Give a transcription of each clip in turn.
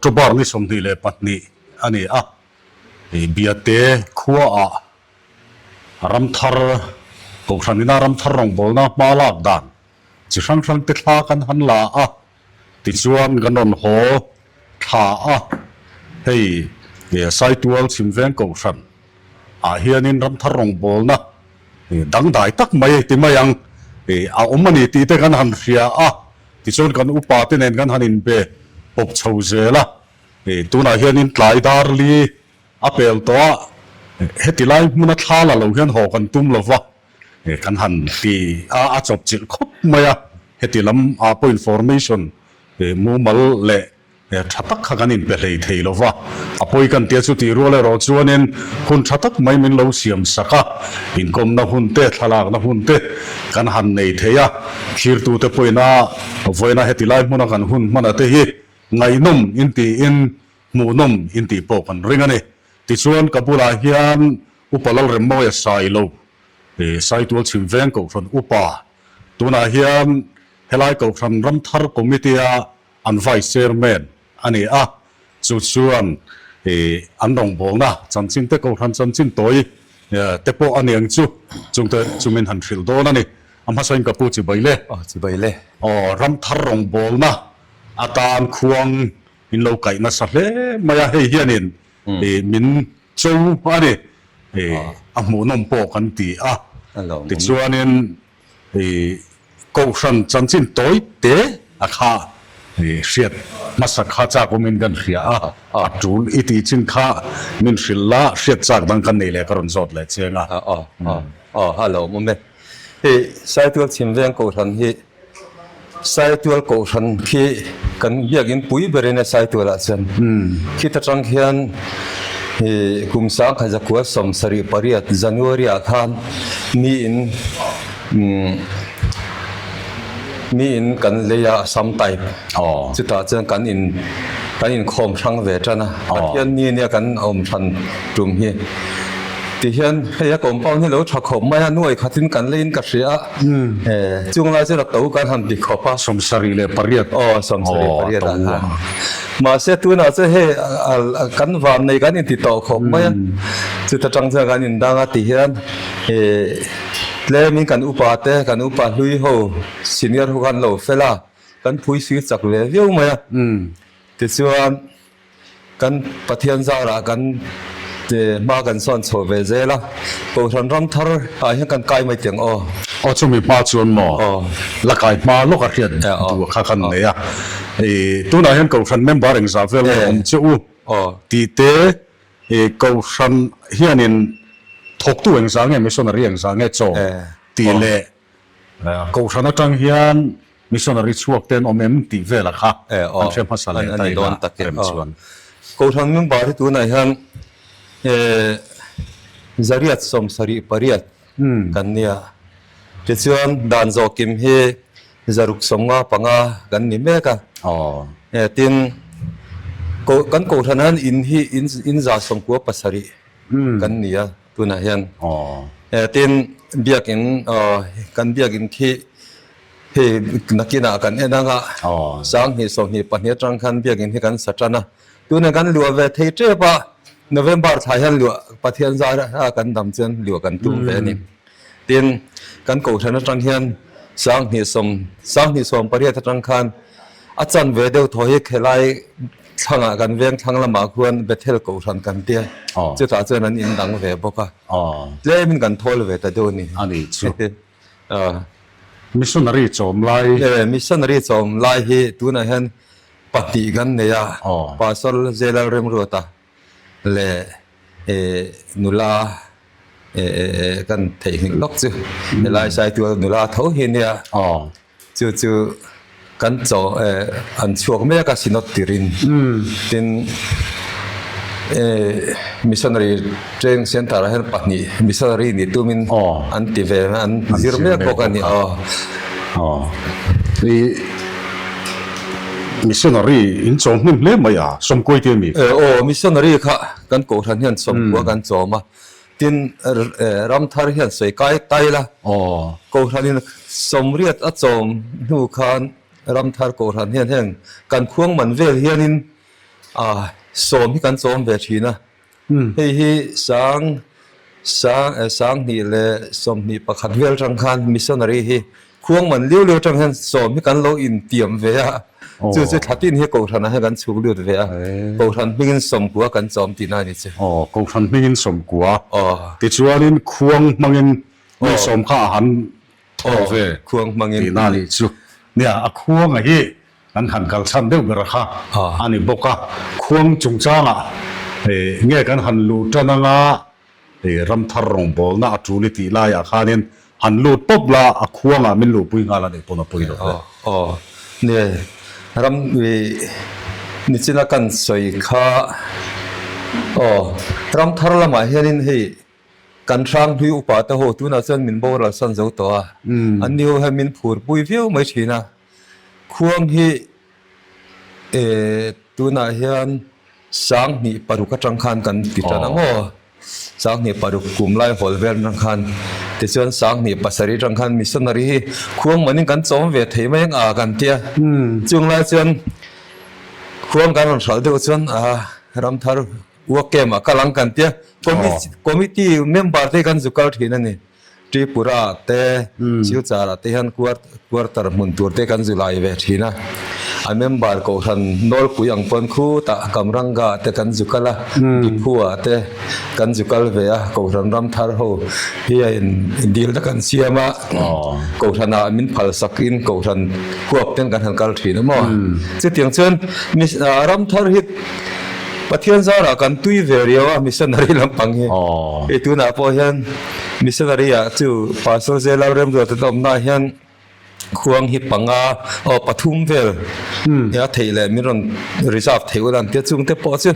October ni 22 a ni a, Biate khuaah ramthar Kohhran ina ramthar rawngbawlna hma lak dan chi hrang hrang te thla kan han la a, tichuan kan rawn haw thla a, hei Saitual Chhimveng Kohhran ah hianin ramthar rawngbawlna dangdai tak mai ti mai ang a awm a ni tih te kan han hria a, tichuan kan upa te nen kan han inbe pawp chho zel a, tunah hianin tlai dar li a pel tawh a, heti lai hmuna thla la lo hian haw kan tum lo va, kan han ti a, a chawp chilh khawp mai a, heti lam ah pawh information mumal leh Tha tak kha kan inpe hlei thei lo va, a pawi kan tia chu tih rual erawh chuanin hun tha tak mai min lo siam sak a, inkawmna hun te, thlalakna hun te kan han nei thei a, thlirtute pawhin a vawiina heti lai hmuna kan hun hmana te hi ngaihnawm intiin hmuhnawm intih pawh kan ring a ni. Tichuan ka bulah hian Upa Lalremmawia Sailo, Saitual Chhimveng Kohhran Upa, tunah hian helai Kohhran Ramthar Committee-a An Vice Chairman a ni a, chu chuan an rawngbawlna chanchin te, Kohhran chanchin tawi te pawh a ni ang chu, chungte chu min han hrilh dawn a ni. A hmasain ka pu chibai le. Aw chibai le. Aw ramthar rawngbawlna atan khuang in lo kaih nasa hle mai a, hei hianin min cho a ni, a hmuhnawm pawh kan ti a, tichuanin I Kohhran chanchin tawi te a kha hriat hmasa kha chak awmin kan hria a, a tul i tih chin kha min hrilh la, hriat chak dang kan nei leh ka rawn zawt leh chiang a. Aw aw a lo awm e. Hei Saitual Chhimveng Kohhran hi Saitual Kohhran khi kan biakin pui berin a Saitualah chuan khit atang khian i kum sangkhat zakua 78 January ah khan miin miin kan lei a Assam type chutah chuan kan in kan inkhawm hrang ve tan a Pathian ni nia kan awm hran tum hi tihian hei a compound hi lo tha khawp mai a nuai khatin kan leiin ka hria a chung lai chuan a to kan han ti khawp a. 78 aw 78 ah khan mahse tunah chuan hei kan van nei kan inti tawh khawp mai a chuta tang chuan kan indang a tihian Ih tlemin kan upa te kan upa hlui ho senior ho khan lo fel a, kan phui sir chak ve viau mai a. Tichuan kan Pathian zarah kan hma kan sawn chho ve zel a, Kohhran ram thar ah hian kan kai mai tih ang aw. Aw chumi hma chuan maw la kai hma lawk a hriat duh kha kan nei a. Ih tunah hian Kohhran member engzah vel nge awm che u tih te I Kohhran hianin thawktu engzah nge missionary engzah nge chaw tih leh Kohhran atang hian missionary chhuak te an awm em tih velah kha an hre hmasa leh ta ila rem chuan. Kohhran member hi tunah hian zariat 78 kan nia. Tichuan dan zawhkim hi 655 kan ni mek a. Tin, kan Kohhran hian in hi in 97 kan ni a tunah hian. Tin, biakin kan biakin khi hei nakinah kan en ang a, 2022 atang khan biakin hi kan sa tan a. Tunah kan luah ve thei tep a, November thla hian luah Pathian zar a kan dam chuan luah kan tum ve a ni. Tin, kan Kohhran atang hian 20 sawm, 20 18 atang khan a chan ve deuh thaw hi khelai thlangah kan veng thlang lamah khuan Bethel Kohhran kan tia, chutah chuan an indang ve bawk a, tlemin kan thawl ve ta deuh a ni. A ni chu. Missionary chawm lai. Missionary chawm lai hi tunah hian pahnih kan nei a, Pastor Zelal Remruata leh nula kan theihnghilh lawk chu helai Saitual nula tho hi nia chu chu kan chaw an chhuak mek a Synod tirin tin Missionary Training Centre ah hian pahnih Missionary nih tumin an ti ve an zir mek bawk a ni aw. Missionary in chawm hnem hle mai a, sawmkuai te a mi? Aw, missionary kha kan Kohhran hian sawmkua kan chawm a, tin Ramthar hian sawi kai tai la, Kohhranin sawmriat a chawm hnu khan Ramthar Kohhran hian heng kan khuang man vel hianin. Sawm hi kan chawm ve thin a. Hei hi sang sang 2021 vel atang khan missionary hi khuang man liu liu atang hian sawm hi kan lo intiam ve a. Chu chu thlatin hi kohhranah hian kan chhuk lut ve a. Kohhran hmingin sawmkua kan chawm tihna a ni che. Aw, kohhran hmingin sawmkua. Tichuanin khuang hmangin mi sawm kha a han thaw ve tihna a nih chu. Nia, a khuanga hi Kan han kal chhan deuh ber kha a ni bawk a, khuang chungchangah nge kan han luh tan anga ramthar rawngbawlna a tul i tih laiah khanin han lut pawp la, a khuangah min luhpui nghal a nih pawn a pawi lo hle. Aw, nia, ram nichina kan sawi kha aw, ramthar lamah hianin hei Kan hranghlui upa te ho tunah chuan min boral san zo tawh a, an ni ho hian min phurpui viau mai thin a. Khuang hi tunah hian 2006 atang khan kan ti tan ang aw, 2006 kum lai hawl vel atang khan tichuan 2007 atang khan missionary hi khuang manin kan chawm ve thei mai ang a kan tia. Chung lai chuan khuang kan rawn hralh deuh chuan a ramthar Work camp ah kal ang kan tia committee member te kan zu kal thin a ni. Tripura ah te, Silchar ah te hian quarter hmun tur te kan zu lai ve thin a. A member kohhran nawlpui ang pawn khutah Kamranga ah te kan zu kal a, Diphu ah te kan zu kal ve a, kohhran ram thar ho hian dilna kan siam a, kohhran ah min phal sak in kohhran huap ten kan han kal thin a maw. Chutiang chuan ram thar hi Pathian zarah kan tui ve riau a missionary lampang hi. Hei tunah pawh hian missionary ah chu Pastor Zela Remruata te awmna ah hian khuang hi panga aw pathum vel a theih leh min rawn reserve theih ula an tia chungte pawh chu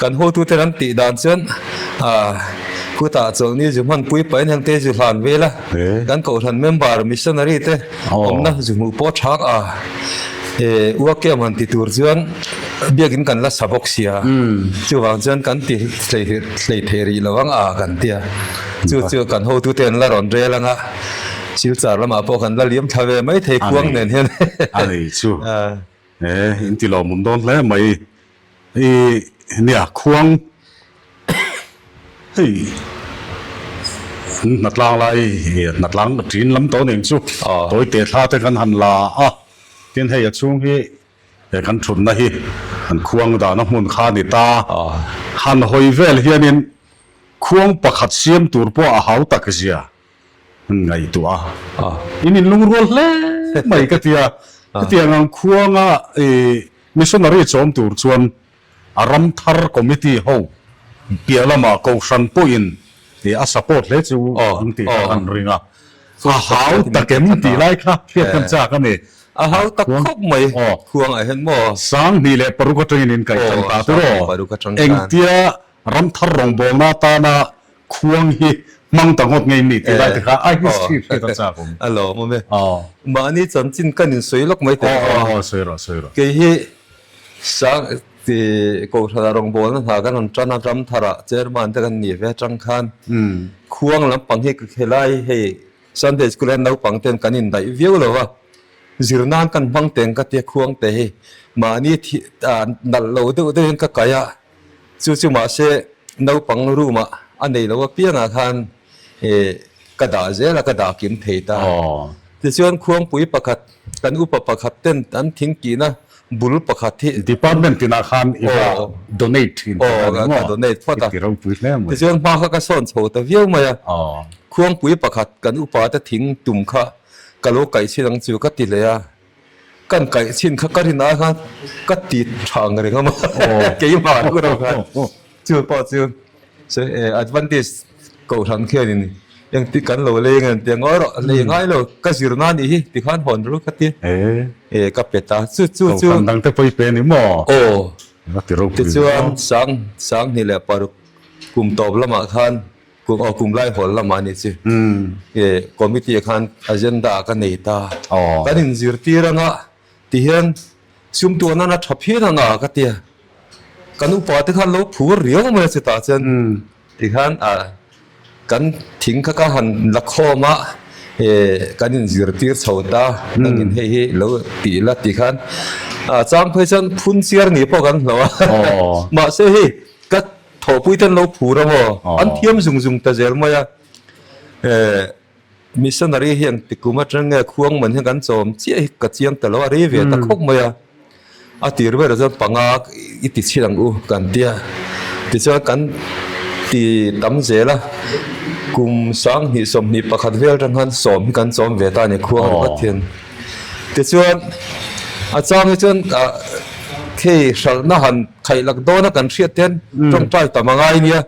kan hotute an tih dan chuan ah khutah chawlhni zu hmanpui pahin hengte zu hlan vel a kan kohhran member missionary te awmna zu hmuh pawh thak a Uakem han ti tur chuan biakin kan la sa bawk sia, chuvang chuan kan ti hlei thei rih lo ang a kan ti a, chu chu kan hotute an la rawn rel ang a, Silchar lamah pawh kan la liam thla ve mai thei khuang nen hian. A nei chu in ti lawmawm dawn hle mai. I nia khuang hei an hnatlang lai hnatlang ṭin lam tawh nen chu tawi teh thla te kan han la a, tin hei a chhung hi he kan ṭhutna hi an khuang dahna hmun kha a ni ta, han hawi vel hianin khuang pakhat siam tur pawh a hau tak zia Ngaihtuah a, in inlungrual hle mai ka ti a. Hetiang ang khuanga missionary chawm tur chuan a ram thar committee ho piah lamah kohhran pawhin a support hle chu ang tih kha kan ring a. A hau tak em tih lai kha hriat kan chak a ni. A hau tak khawp mai khuangah hian maw? 2006 atangin in kaih tan ta tur aw. Engtia ram thar rawngbawlna atana Khuang hi hmang ta ngawt ngei ni tih lai te kha a history hriat a chak awm. A lawm awm e. Mahni chanchin kan insawi lawk mai teh. Aw aw sawi rawh sawi rawh. Kei hi sang ti Kohhrana rawngbawlna hna kan rawn tan a Ramtharah chairman te kan ni ve atang khan khuang lampang hi ka khelai hei Sunday school hian naupang ten kan indaih viau lo a, zir nan kan hmang teng ka tia khuang te hi mahni nalh lo deuh deuhin ka kai a. Chu chu mahse naupang room ah a nei lo apiangah khan ka dah zel a, ka dah kim thei ta. Tichuan khuangpui pakhat kan upa pakhat ten an thingkihna bul pakhat hi. Department tinah khan i va donate thin tih a ni maw? Ka donate phawt a. I ti ropui hle mai. Tichuan hma kha ka sawn chho ta viau mai a. Khuangpui pakhat kan upa te thing tum kha ka lo kaih chhin ang chu ka ti leh a. Kan kaih chhin kha ka rin ai khan ka ti tha ang reng a maw keimah ru ro khan chu pawh chu Adventist kohhran khianin engti kan lo lei nge an ti a ngawi rawh lei ngai lo ka zir na nih hi ti khan hawn ru ka ti e ka pe ta chu chu chu kohhran dang te pawh i pe ni maw aw a ti ropui tichuan 2026 kum tawp lamah khan Kum aw kum lai hawl lamah a nih chi. E committee ah khan agenda ah ka nei ta. Kan inzirtir anga ti hian sum tuah nana tha phian anga ka tia. Kan upa te khan lo phur riau mai a chutah chuan ti khan ah kan thing kha ka han la khawm a. Kan inzirtir chho ta, nangin hei hi lo tih la tih khan chang phei chuan phun chiar ni pawh kan hlauh a, mahse hei ka thawhpui ten lo phur a maw, an thiam zung zung ta zel mai a, missionary hian tikum atang nge khuang man hian kan chawm chiah hi ka chiang ta lo a, rei ve ta khawp mai a. A tir ber chuan panga i ti chhin ang u kan ti a, tichuan kan ti tam zel a, kum 20 21 vel atang khan sawm hi kan chawm ve ta a ni khuang ringawt hian. Tichuan a chang hi chuan ah khei hralhna han khaih lak dawn a kan hriat hian tawngtai tam a ngai nia,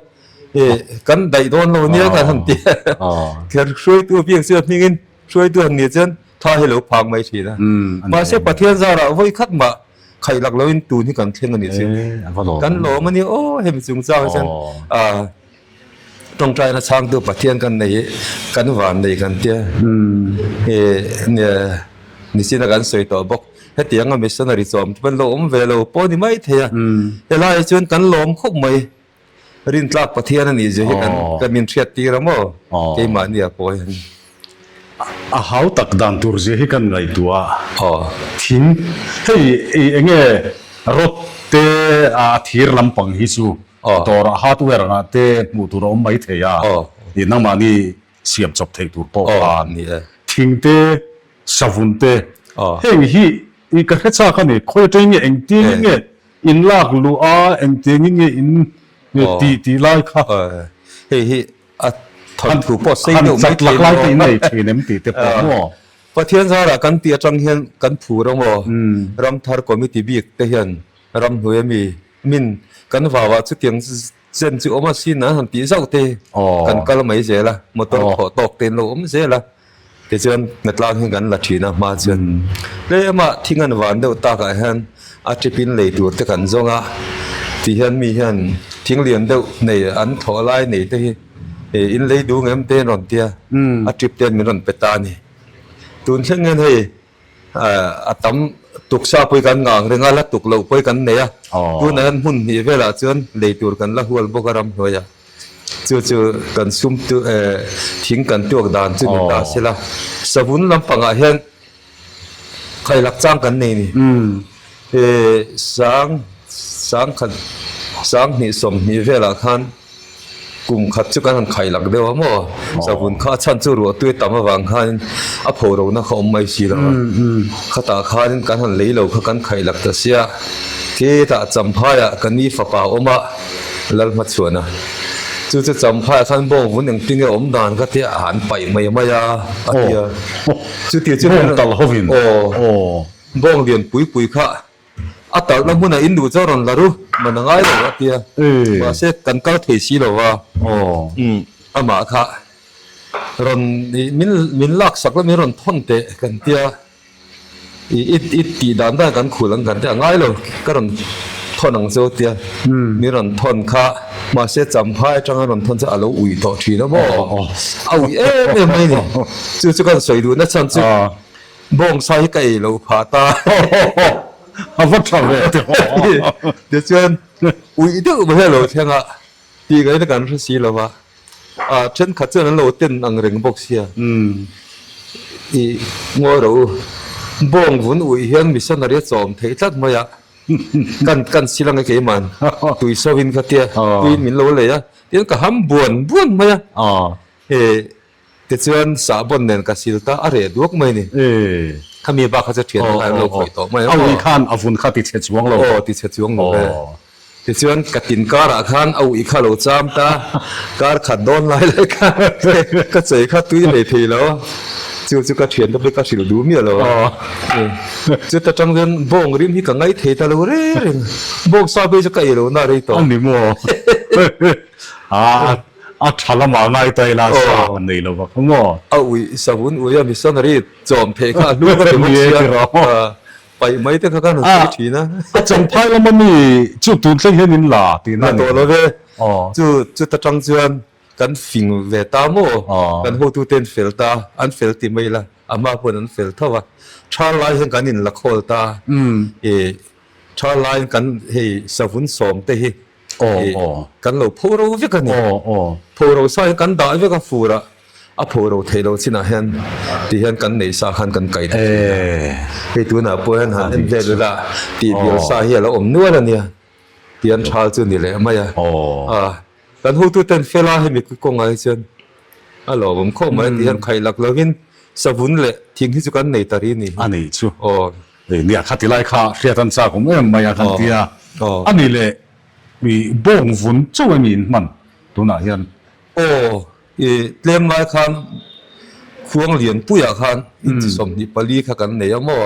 kan daih dawn lo nia kan han ti a, kher hruaitu biak chu a hmingin hruaitu han nih chuan Tha hi lo phak mai thin a. Mahse Pathian zarah vawi khat mah khaih lak loin tun hi kan thleng a nih chu. Kan lawm a ni aw hemi chungchang hi chuan tawngtaina chhangtu Pathian kan nei hi kan van nei kan tia. Nichin a kan sawi tawh bawk. Hetianga missionary chawm chu kan lo awm ve lo pawh a ni mai thei a. Helai ah chuan kan lawm khawp mai. Rintlak Pathian a nih zia hi kan kan min hriat tir a maw? Keimahni a pawi a ni. A hau tak dan tur zia hi kan ngaihtuah a. Thing hei eng nge rod te a thir lampang hi chu dawrah hardware angah te hmuh tur a awm mai thei a. Nangmahni siam chawp theih tur pawh khan thing te savun te heng hi i ka hre chak a ni. Khawi atangin nge engtiangin nge in lak luh a, engtiangin nge in tih tih lai kha. Hei hi a thawnthu pawh sei deuh mai thei maw? Han chat lak lai te in nei thin em tih te pawh maw? Pathian zarah kan tih atang hian kan phur a maw? Ramthar committee bik te hian ramhnuai ami min kan vauah chutiang Chen chu awm a sin an han tih zauh te kan kal mai zel a, motor thawh tawk te an lo awm zel a, tichuan hnatlang hi kan la thin a hma chuan tlema thing an van deuh takah hian a trip in lei tur te kan zawng a, ti hian mi hian thing lian deuh nei an thawh lai nei te hi in lei duh ngem te an rawn tia a trip te an min rawn pe ta a ni. Tun thleng hian hei A tam tuksa pawh hi kan ngang reng a, la tuk loh pawh hi kan nei a. Tunah hian hmun hnih velah chuan lei tur kan la hual bawk a ramhnuaiah. Chu chu kan sum tu thing kan tuak dan chu ni ta se la. Savun lampangah hian khailak chang kan nei ni. Sang sangkhat 20 20 velah khan. Kum khat chu kan han khai lak deuh a maw? Savun kha a chhan chu ruah tui tam avang khanin a pho rona kha awm mai si lo a. Khatah khanin kan han lei lo kha kan khai lak ta sia. Khitah Champhaiah ka ni fapa a awm a, Lalhmachhuan a. Chu chu Champhaiah khan bawng vun engtin nge awm dan ka tia a han paih mai mai a, a ti a. Chuti chu Bawng tal hovin. Aw. Bawng lian pui pui kha. A talhna hmunah in duh chu a rawn la ru, man a ngai lo a tia. Mahse kan kal thei si lo va, amah kha rawn min min lak sak la min rawn thawn teh kan tia, i i tih dan dan kan khul ang kan tia a ngai lo ka rawn thawn ang chu tia, min rawn thawn kha mahse champhai atanga rawn thawn chu a lo ui tawh thin a maw, a ui em em mai a ni. Chu chu kan sawi duhna chhan chu. Bawngsa hi ka ei lo phah ta. A va tha ve teh aw. Tichuan uih deuh mai a lo thleng a, tih ngaihna kan hre si lo va, a thenkhat chuan an lo ten ang reng bawk sia. I ngawi rawh u, bawng vun uih hian missionary a chawm theih tlat mai a, kan kan sil ang e keiman, tui sovin ka tia, tuiin min lo lei a, tin ka ham buan buan mai a. Tichuan sahbawn nen ka sil ta, a reh duak mai ni. Khami bak kha chu thian te khan an lo khawih tawh mai a. A ui khan a vun kha ti chhe chuang lo. Aw ti chhe chuang lo e. Tichuan ka tin karah khan a ui kha lo cham ta, kar khat dawn lai lai khan ka chei kha tui hlei thei lo. Chu chu ka thian te pawh ka hrilh duh miah lo a. Chuta tang chuan bawng rim hi ka ngaih thei ta lo reng reng. Bawng sa phei chu ka ei lo na rei tawh. A ni maw? A tha lamah ngai ta ila sa an nei lo vak maw? A ui savun ui a missionary chawm theih kha a hlu ka ti bawk sia paih mai te kha kan han sawi thin a. A champhai lama mi chu tun thleng hian in la tihna a ni. La tawh lo ve. Chu chuta tang chuan kan fing ve ta maw? Kan hotute an fel ta, an fel ti mai ila a hma pawn an fel tho a. Tha lai hian kan in la khawl ta. Tha laiin kan hei savun sawm te hi kan lo pho ro vek a ni. Pho ro sa hi kan dah vek a fur ah. A pho ro thei lo chinah hian ti hian kan neih sa khan kan kai ta thin a. Hei tunah pawh hian han en vel ila tih bial sa hi a lo awm nual a nia. Tian thal chu ni leh mai a. Kan hotuten fela hemi kawngah hi chuan a lawmawm khawp mai ti hian khaih lak lovin savun leh thing hi chu kan nei ta ri ni. A nih chu. Nia khati lai kha hriat an chak awm em mai a kan ti a. A nih leh bawng vun chauh emi in hman tunah hian. Aw. I tlem lai khan khuang lian puiah khan inchi 24 kha kan nei a maw?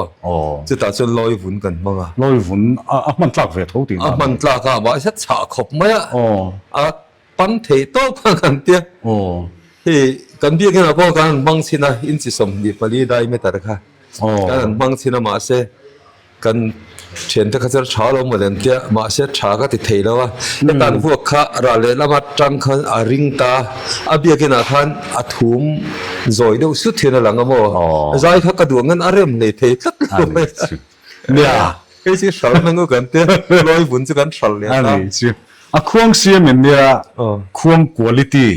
Chutah chuan lawi vun kan hmang a. Lawi vun a hman tlak ve tho tih A hman tlak a, mahse chhah khawp mai a, a pan thei tawp kha kan tia. Hei kan biakinn ah pawh kan han hmang chhin a, inchi 24 diameter kha kan han hmang chhin a mahse Kan thiante kha chuan tha lo maw le an tia, mahse tha ka ti thei lo a, hetan vuak kha ral leh lama tang khan a ring ta, a biakinah khan a thum zawi deuh sut hian a lang a maw, zai kha ka duh ang hian a rem hlei thei tlat lo mai a, nia hei chu hral hmang u kan tia, lawi vun chu kan hral leh ta. A khuang siam in nia, khuang quality,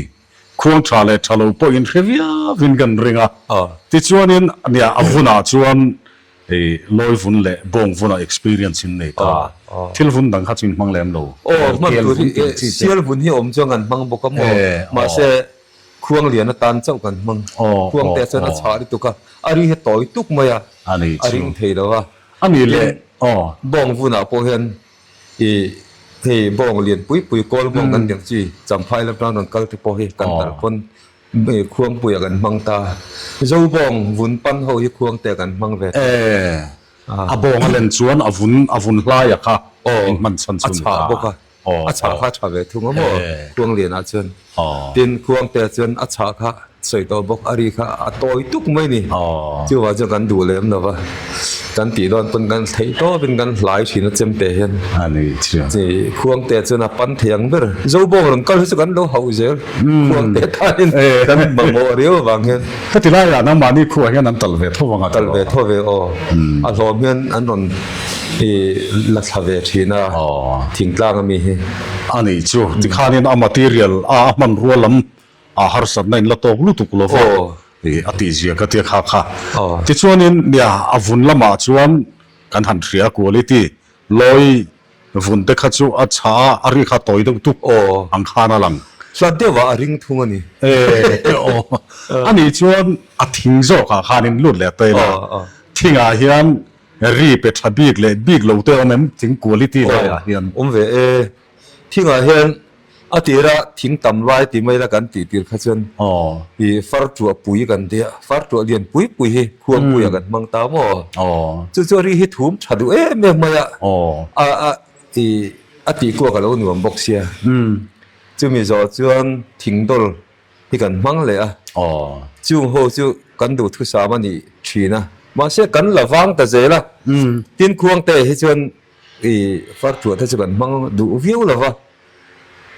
khuang tha leh tha lo pawh in hre viau in kan ring a, tichuanin nia a vunah chuan Hei lawi vun leh bawng vunah experience in nei ta. Thil vun dang kha chu in hmang lem lo. Aw, hman tur hi sial vun hi awm chuan kan hmang bawk a maw? Mahse, khuang lian atan chauh kan hmang. Khuang te chuan a chhah lutuk a, a ri hi tawi tuk mai a, a ring thei lo a. A ni leh, aw. Bawng vunah pawh hian i hei bawng lian pui pui, kawl bawng kan tih ang chi, champhai lam tan rawn kal te pawh hi kan talh pawn Khuangpuia kan hmang ta. Zobawng vun pan ho hi Khuangte kan hmang ve ta. E, a bawng a len chuan a vun a vun hlaia kha in hman chhan chu ni ta. A chhah bawk a, a chhah kha a tha ve thung a maw Khuanglianah chuan. Tin, Khuangte chuan a chhah kha sawi tawh bawk, a ri kha a tawi tuk mai ni. Chuvang chuan kan duh lem lo va. Kan tih dawn pawn kan theih tawpin kan hlai thin a chemte hian. A ni chiang. Khuangte chuan a pan thei ang ber. Zobawng rawn kal hi chu kan lo hauh zel. Khuangte tanin kan mamawh riau avang hian. Heti laiah nangmahni khuah hian an tal ve tho vang a. Tal ve tho ve aw. A hlawm hian an rawn la thla ve thin a thingtlang ami hi. A ni chu. Tikhanin a material a hmanrua lam A harsatna in la tawk lutuk lo va a tih zia ka tia kha kha. Tichuanin nia a vun lamah chuan kan han hria quality lawi vun te kha chu a chha a, a ri kha tawi deuh tuk ang khan a lang. Hlat deuhah a ring thung a ni. Aw a nih chuan a thing zawkah khan in lut leh ta ila thingah hian ri pe tha bik leh bik lo te awm em thing quality laiah hian. Awm ve e. Thingah hian A tira thing tam lai ti mai la kan tih tir kha chuan i far tuah pui kan ti a, far tuah lian pui pui hi khuangpuiah kan hmang ta maw? Chu chu a ri hi thum tha duh em em mai a, a a i a tih kuak a lo nuam bawk sia. Chumi zawh chuan thing dawl hi kan hmang leh a, chung ho chu kan duhthusam a nih thin a, mahse kan la vang ta zel a, tin khuangte hi chuan I far tuah te chu kan hmang duh viau lo va,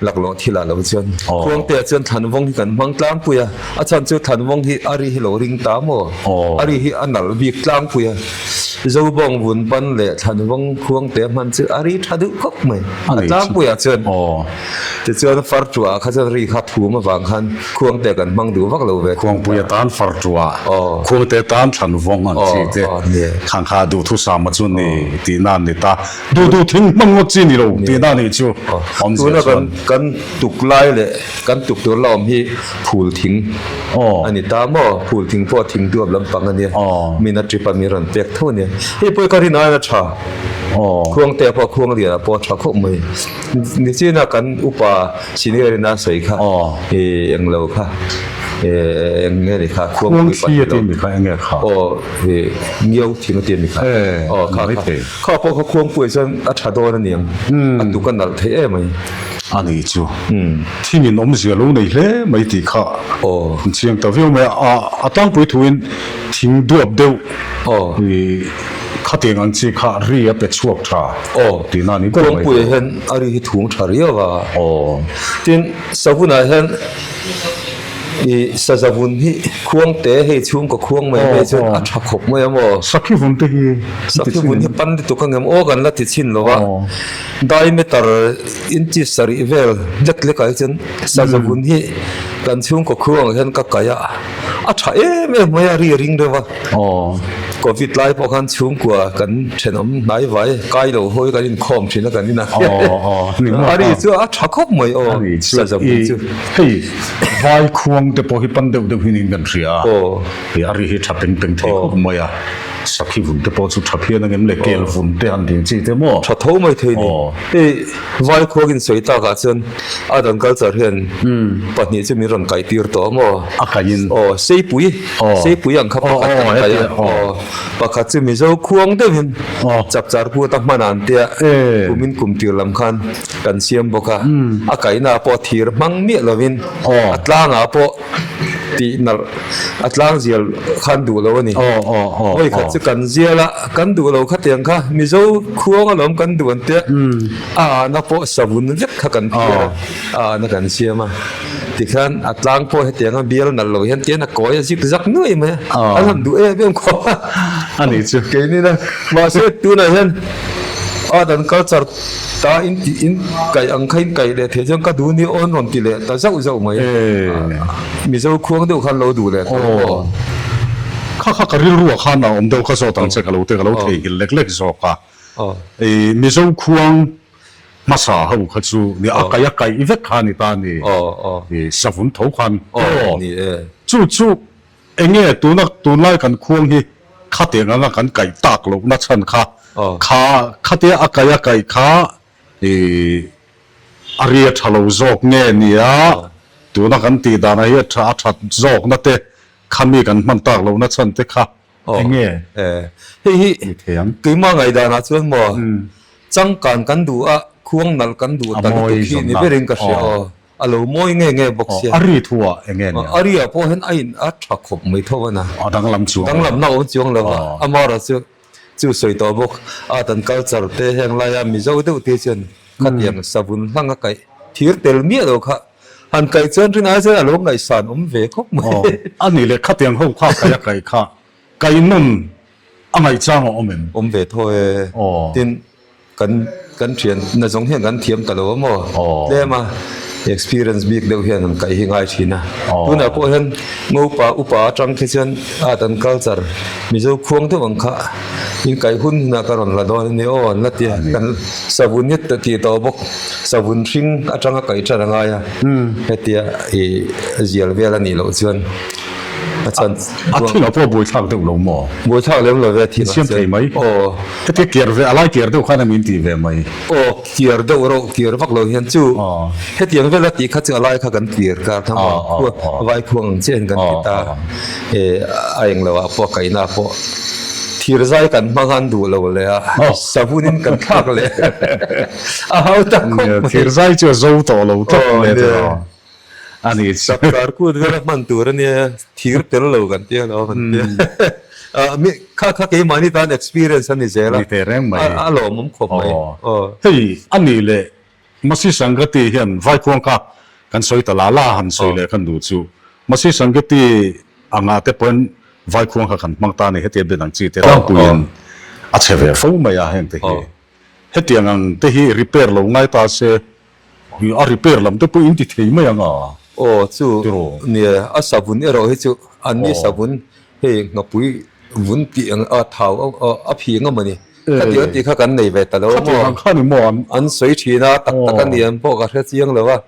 laklawh thil ah lo chuan. Khuangte ah chuan thlanvawng hi kan hmang tlangpui a, a chhan chu thlanvawng hi a ri hi lo ring ta maw? A ri hi a nalh bik tlangpui a, Zobawng vun pan leh thlanvawng khuangte hman chu a ri tha duh khawp mai a tlangpui ah chuan. Tichuan far tuah ah kha chuan ri kha thum avang khan Khuangte kan hmang duh vak lo ve. Khuangpui atan far tua, Khuangte atan thlan vawng ang chi te khang kha duhthusam a chu ni tihna an ni ta. Duh duh thing hmang ngawt chi ni lo tihna nih chu awmzia chuan. Tuna kan tuk lai leh kan tuk tur la awm hi phul thing a ni ta maw? Phul thing pawh thing duap lampang a nia. Min a trip a min rawn pek tho a nia. Hei pawh hi ka rin aiin a tha. Khuangte pawh khuang lianah pawh a tha khawp mai. Nichina kan upa Senior in a sawi kha i eng lo kha eng nge ni kha khuangpui pa ti lo kha eng nge kha aw i ngiau thing a ti a mi kha aw kha kha kha pawh kha khuangpui chuan a tha dawn a niang a tuk a nalh thei em mai a ni chu thing in awmzia lo nei hle mai tih kha aw chiang ta viau mai a a tlangpui thu in thing duap deuh aw i Khatiang ang chi kha ri a pe chhuak tha tihna a ni ber mai. Kawngpuiah hian a ri hi thung tha riau a. Tin, savunah hian i sazavun hi khuangte hei chhungkaw khuang mai mai chuan a tha khawp mai a maw? Sakhi vun te hi Sakhi vun hi pan lutuk ang em aw kan la ti chhin lo va. Diameter inches sarih vel lek lekah hi chuan sazavun hi kan chhungkaw khuangah hian ka kaih a. A tha em em mai a, ri a ring deuh a. Covid lai pawh khan chhungkua kan thenawm hnai vai kai lo hawi kan inkhawm thin a kan inah hian. A ri chu a tha khawp mai aw sazam hi chu. Hei vai khuang te pawh hi pan deuh deuh hian in kan hria a, hei a ri hi tha peng peng thei khawp mai a, sakhi vun te pawh chu tha phian ang em le, kel vun te han ding chi te maw. Tha tho mai thei ni. Hei Vai khuang in sawi takah chuan Art and Culture hian pahnih chu min rawn kaih tir tawh a maw? A kaih in. Aw, Seipui, Seipui ang kha pakhat kan kaih a, aw, pakhat chu Mizo khuang deuhin chapchar puat a hman an tia kumin kum tir lam khan kan siam bawk a, a kaihna pawh thir hmang miah lovin a tlangah pawh tih nalh a tlang zial khan duh lo a ni. Vawi khat chu kan zial a, kan duh lo khatiang kha Mizo khuang alawm kan duh an tia a ahna pawh savun vek kha kan phiar a, a ahna kan siam a. Tikhian a tlang pawh hetiang a bial nalh lo hian tian a kawi a zik zak nuai mai a, an han duh em em khawp a. A nih chu. Keini na mahse tunah hian art and culture Ta in tih in kaih ang kha in kaih leh theih chuan ka duh ni awn rawn ti leh ta zauh zauh mai. Mizo khuang deuh khan lo duh leh tawh aw. Kha kha ka rilruah khan a awm deuh kha zawt ang che ka lo te ka lo theihnghilh lek lek zawk a. Mizo khuang hmasa ho kha chu ni a kaih a kaih vek kha a ni ta a ni. Savun tho khan aw. Chu chu Enge tuna tunlai kan khuang hi khatiang anga kan kaih tak lohna chhan kha kha khatia a kaih a kaih kha ih a ri a tha lo zawk nge nia tuna kan tih danah hi a tha a that zawkna te khami kan hman tak lohna chhan te kha enge Hei hi keimah ngaihdanah chuan maw changkan kan duh a khuang nalh kan duh ta lutuk hi ni berin ka hria aw. A lo mawi nge nge bawk sia. A ri thu ah eng nge nia? A ri ah pawh hian a in a tha khawp mai tho a na. A danglam chuang lo. Danglamna a awm chuang lo a. Amaherawh chu chu sawi tawh bawk. Art and culture te heng laia Mizo deuh te chuan khatiang savun hlang a kaih thir tel miah lo kha han kaih chuan rin ai chuan a lo ngaihsan awm ve khawp mai. A nih leh khatiang ho kha kaih a kaih kha kaih nun a ngaihchang a awm em? Awm ve tho e. Tin Kan kan thian na zawng hian kan thiam ta lo a maw? Tlem a experience bik deuh hian an kaih hi ngai thin a. Tunah pawh hian Ngopa upa atang khi chuan art and culture Mizo khuang deuh ang kha in kaih hun hunah ka rawn la dawn a ni aw an la ti a. Kan savun hi tih tawh bawk savun hring atanga kaih tan a ngai a. Hetia ih zial vel a nih loh chuan a chuan A thil ah pawh buaithlak deuh lo maw? Buaithlak lem lo ve a thil ah chuan. Insiam thei mai. Aw. Hetia kiar ve, a lai kiar deuh khan a min tih ve mai. Aw, kiar deuh reuh, kiar vak lo hian chu hetiang vela tih kha chu a lai kha kan kiar kar kha maw? Vai khuang ang chiah in kan ti ta. E, a eng lo ah pawh a kaihna ah pawh thir zai kan hmang an duh lo leh a, savun in kan thlak leh a hau tak khawp mai. Thir zai chu a zo tawh lo tlat mai tiraw. A ni chu. Chapchar kut vela hman tur a nia, thir tel lo kan tia lo kan tia. Mi kha kha keimahni tan experience a ni zel a. Ni teh reng mai. A lawmawm khawp mai. Hei a nih leh Masi Sangati hian Vaikhuang kha kan sawi ta la la han sawi leh khan duh chu. Masi Sangati anga te pawhin Vaikhuang kha kan hmang ta a ni hetia bian ang chi te tlangpuiin a chhe ve fo mai a heng te hi. Hetiang ang te hi repair lo ngai ta se A repair lam te pawh in ti thei mai ang a. Aw chu nia a savun erawh hi chu an ni savun hei nghapui vun tih ang a thau a phing a mawni khatiang tih kha kan nei ve ta lo a maw. Khatiang kha ni maw an. An sawi thin a tak tak a ni an pawh ka hre chiang lo a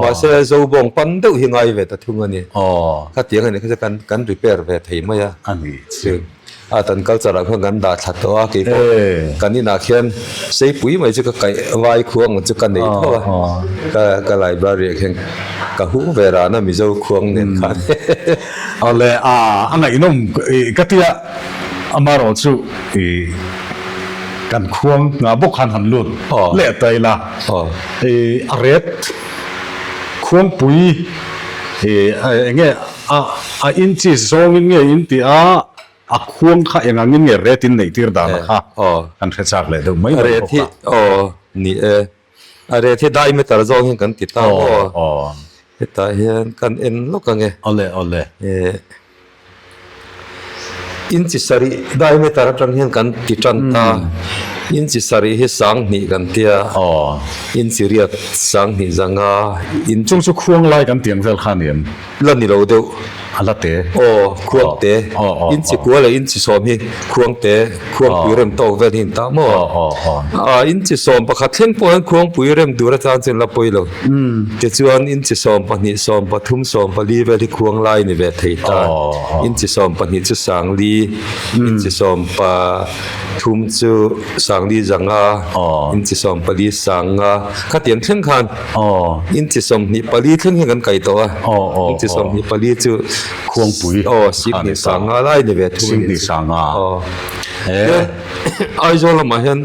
mahse zobawng pan deuh hi ngai ve ta thung a ni. Khatiang a ni kha chu kan kan repair ve thei mai a. A ni chu. A tan culture ah khan kan dah thla tawh a keipawh kan inah khian seipui mai chu ka kaih vai khuang chu ka nei tho a ka ka library ah khian ka hung ve ran a Mizo khuang nen khan. Awle a a ngaihnawm ka tia amarawh chu i kan khuang ngah bawk khan han lut leh ta ila i a ret khuangpui i enge a a inches zawngin nge in tih a. A khuang kha eng angin nge ret in neih tir dan a kha kan hre chak leh deuh mai mai bawk a. Aw ni e, a ret hi diameter zawng hian kan ti ta maw? Hetah hian kan en lawk ang e. Awle awle. Inchi sarih diameter atang hian kan ti tan ta. Inchi sarih hi sanghnih kan tia, inchi riat sanghnih zanga in. Chung chu khuang lai kan tiang vel kha a ni em? La ni lo deuh. A la te. Aw, khuang te. Inchi kua leh inchi sawm hi khuang te, khuangpui rem tawk vel hi an ta maw? A, inchi sawm pakhat thleng pawh hian khuangpui rem tur atang chuan la pawi lo. Tichuan inchi 12, 13, 14 vel hi khuang lai ni ve thei ta. Inchi 12 chu sangli, inchi 13 chu sangli zanga, inchi 14 sanga, khatiang thleng khan inchi 24 thleng hian kan kai tawh a. Inchi 24 chu Khuangpui aw Singhnih sanga lai ni ve thung a nih chu. Aw. Aizawl lamah hian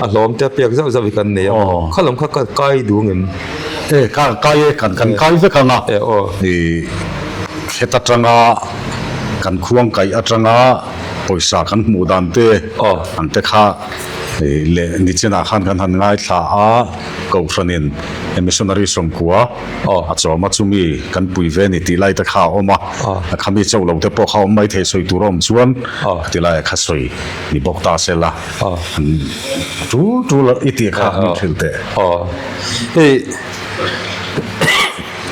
a hlawm te a pek zauh zauh hi kan nei a, kha lam kha ka kai duh ngem? E ka kai e, kan kan kai vek ang a. E aw. I het atanga kan khuang kaih atanga pawisa kan hmuh dan te ang te kha leh nichinah khan kan han ngaithla a, Kohhranin missionary sawmkua a chawm a, chumi kan pui ve ni tih lai te kha a awm a, khami chauh lo te pawh kha a awm mai thei sawi tur a awm chuan khati laiah kha sawi ni bawk ta se la, an tul tul i tih kha min hrilh teh. Hei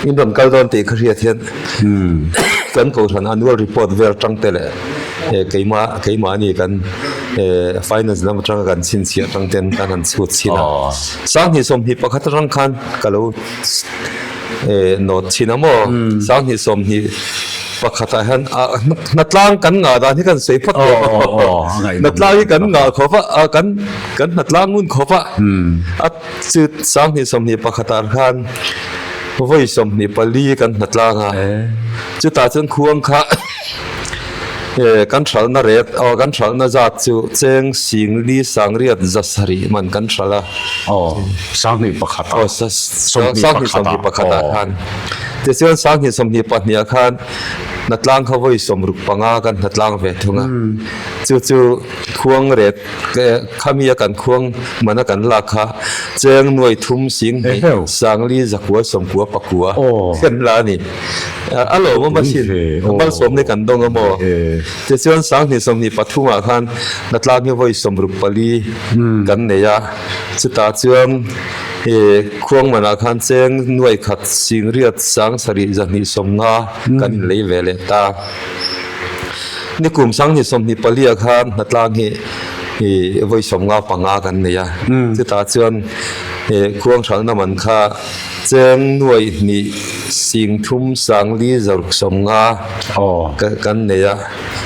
in rawn kal dawn tih ka hriat hian kan Kohhran annual report vel tang te leh keimah keimahni kan finance lam atanga kan chhinchhiah atang ten kan han chhut chhin a. Sanghnih 21 atang khan ka lo nawt chhin a maw? Sanghnih 21 ah hian hnatlang kan ngah dan hi kan sawi phawt tawh a, hnatlang hi kan ngah khawp a, kan kan hnatlang ngun khawp a, a chu sanghnih 21 ah khan vawi 24 kan hnatlang a, chutah chuan khuang kha kan hralhna ret aw kan hralhna zat chu cheng singli sangriat zasarih man kan hralh a. Aw, 21 ah. Aw, 21 ah khan. Tichuan 22 ah khan hnatlang kha vawi 65 kan hnatlang ve thung a. Chu chu khuang ret khami a kan khuang man a kan lak kha cheng nuai thum 20 sangli zakua sawmkua pakua kan la a ni. A lawmawm asin, malsawmna kan dawng a maw? Tichuan 2023 ah khan hnatlang hi vawi 64 kan nei a, chutah chuan khuang manah khan cheng nuai khat singriat sang sarih zahnih 50 kan inlei ve leh ta. Nikum 2024 ah khan hnatlang hi vawi 55 kan nei a, chutah chuan khuang hralhna man kha Cheng nuaih hnih sing thum sang li zaruk 50 kan nei a,